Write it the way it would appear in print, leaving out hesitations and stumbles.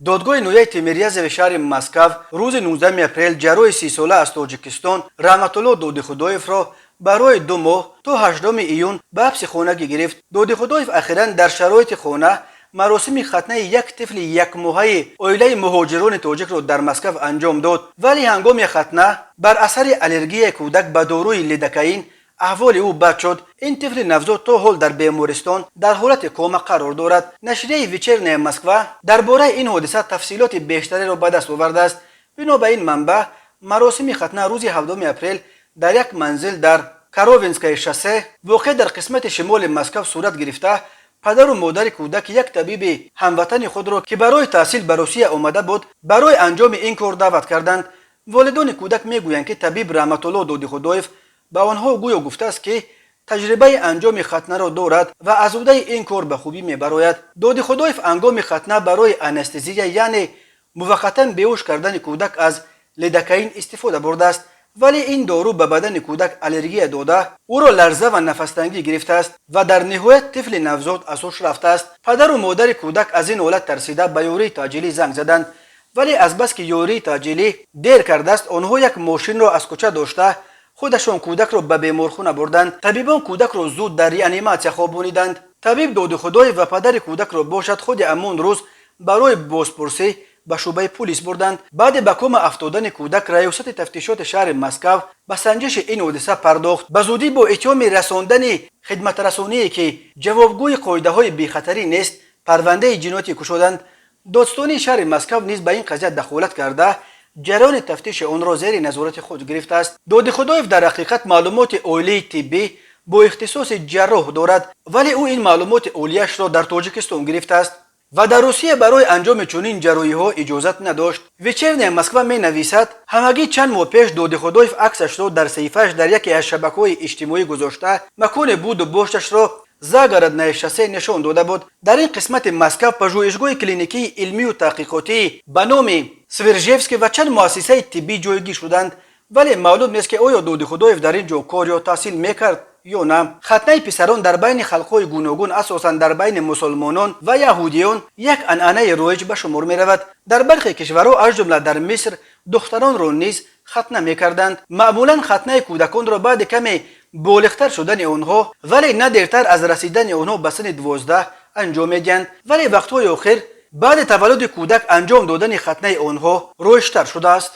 Додгоҳи ноҳияи Тимирязеви шаҳри Москав рӯзи 19 апрел ҷарроҳи 30-сола аз Тоҷикистон Раҳматулло Додихудоевро барои 2 моҳ то 8 июн ба ҳабси хонагӣ гирифт. Додихудоев ахиран дар шароити хона маросими хатнаи як тифли якмоҳаи оилаи муҳоҷирони тоҷикро дар Москав анҷом дод, вале ҳангоми хатна бар асари аллергияи кӯдак ба доруи лидокаин аҳволи ӯ бад шуд. Ин тифли навзод то ҳол дар бемористон дар ҳолати кома қарор дорад. Нашрияи «Вечерняя Москва» дар бораи ин ҳодиса тафсилоти бештареро ба даст овардааст. Бино ба ин манбаъ, маросими хатна рӯзи 7 апрел дар як манзил дар Коровинское шоссе, воқеъ дар қисмати шимоли Москав, сурат гирифта. Падару модари кӯдак як табиби ҳамватани худро, ки барои таҳсил ба Русия омада буд, барои анҷоми ин кор даъват карданд. Волидони кӯдак мегӯянд, ки табиб Раҳматулло Додихудоев ба онҳо гӯё гуфтааст, ки таҷрибаи анҷоми хатнаро дорад ва аз ӯҳдаи ин кор ба хубӣ мебарояд. Додихудоев ҳангоми хатна барои анестезия, яъне муваққатан беҳуш кардани кӯдак, аз лидокаин истифода бурдааст, вале ин дору ба бадани кӯдак аллергия дода, ӯро ларза ва нафастангӣ гирифтааст ва дар ниҳоят тифли навзод аз ҳуш рафтааст. Падару модари кӯдак аз ин ҳолат тарсида, ба ёрии таъҷилӣ занг заданд, вале азбаски ёрии таъҷилӣ дер кардааст, онҳо як мошинро аз кӯча дошта, худашон кӯдакро ба беморхона бурданд. Табибон кӯдакро зуд дар реаниматсия хобониданд. Табиб Додихудоев ва падари кӯдакро бошад, худи ҳамон рӯз барои бозпурсӣ ба шӯъбаи пулис бурданд. Баъди ба кома афтодани кӯдак Раёсати тафтишоти шаҳри Москав ба санҷиши ин ҳодиса пардохт. Ба зудӣ бо иттиҳоми расондани хидматрасоние, ки ҷавобгӯи қоидаҳои бехатарӣ нест, парвандаи ҷиноятӣ кушоданд. Додстонии шаҳри Москав низ ба ин қазия дахолат карда, ҷараёни тафтиши онро зери назорати худ гирифтааст. Додихудоев дар ҳақиқат маълумоти олии тиббӣ бо ихтисоси ҷарроҳ дорад, вале ӯ ин маълумоти олияшро дар Тоҷикистон гирифтааст ва дар Русия барои анҷоми чунин ҷарроҳиҳо иҷозат надошт. «Вечерняя Москва» менависад, ҳамагӣ чанд моҳ пеш Додихудоев аксашро дар саҳифааш дар яке аз шабакаҳои иҷтимоӣ гузошта, макони буду бошташро, Загородное шоссе, нишон дода буд. Дар ин қисмати Москав пажӯҳишгоҳи клиникии илмию таҳқиқотӣ ба номи Свержевский ва чанд муассисаи тиббӣ ҷойгир шуданд, вале маълум нест, ки оё Додихудоев дар ин ҷо кор ё таҳсил мекард ё на. Хатнаи писарон дар байни халқҳои гуногун, асосан дар байни мусулмонон ва яҳудиён, як анъанаи роиҷ ба шумор меравад. Дар бархе кишварҳо, аз ҷумла дар Миср, духтаронро низ хатна мекарданд. Маъмулан хатнаи кӯдаконро баъди каме болиғтар шудани онҳо, вале на дертар аз расидани онҳо ба синни 12 анҷом медиҳанд, вале вақтҳои охир баъди таваллуди кӯдак анҷом додани хатнаи онҳо роиҷтар шудааст.